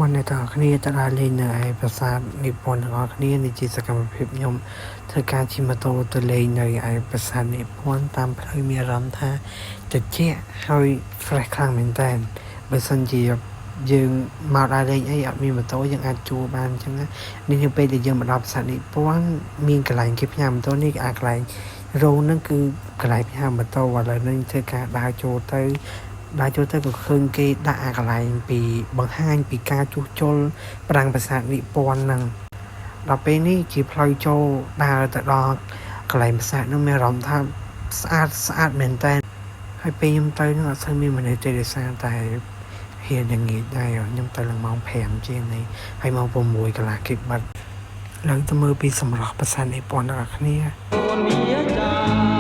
មកអ្នកទាំងអស់គ្នាទៅដើរលេងនៅឯប្រាសាទនិពន្ធទាំងអស់គ្នានេះជាសកម្មភាពខ្ញុំធ្វើការជិះម៉ូតូទៅលេងនៅឯប្រាសាទនិពន្ធតាមផ្លូវមានអារម្មណ៍ថាត្រជាក់ហើយ fresh ខ្លាំងមែនតើបើសិនជាយើងមកដើរលេងអីអត់មានម៉ូតូយើងអាចជួលបានអញ្ចឹងណានេះនៅពេលដែលយើងមកដល់ប្រាសាទនិពន្ធមានកន្លែងគេផ្ញើម៉ូតូនេះអាកន្លែងរោងហ្នឹងគឺកន្លែងផ្ញើម៉ូតូឥឡូវនេះធ្វើការដើរចូលទៅ ដើរចូលទៅក៏ឃើញគេដាក់អាកន្លែងពីបង្ហាញពីការជួសជុលប្រាង្គប្រាសាទនិពន្ធហ្នឹងដល់ពេលនេះជាផ្លូវចូលដើរទៅដល់កន្លែងប្រាសាទនោះមានអារម្មណ៍ថាស្អាតស្អាតមែនតើហើយពេលខ្ញុំទៅនោះអត់សូវមានមនុស្សទេដោយសារតែហ៊ានយ៉ាងងាយដែរខ្ញុំទៅឡើងម៉ោង5ជាងនេះហើយម៉ោង6កន្លះគេបិទឡើងទៅមើលពីសម្រស់ប្រាសាទនិពន្ធដល់គ្នា មាចា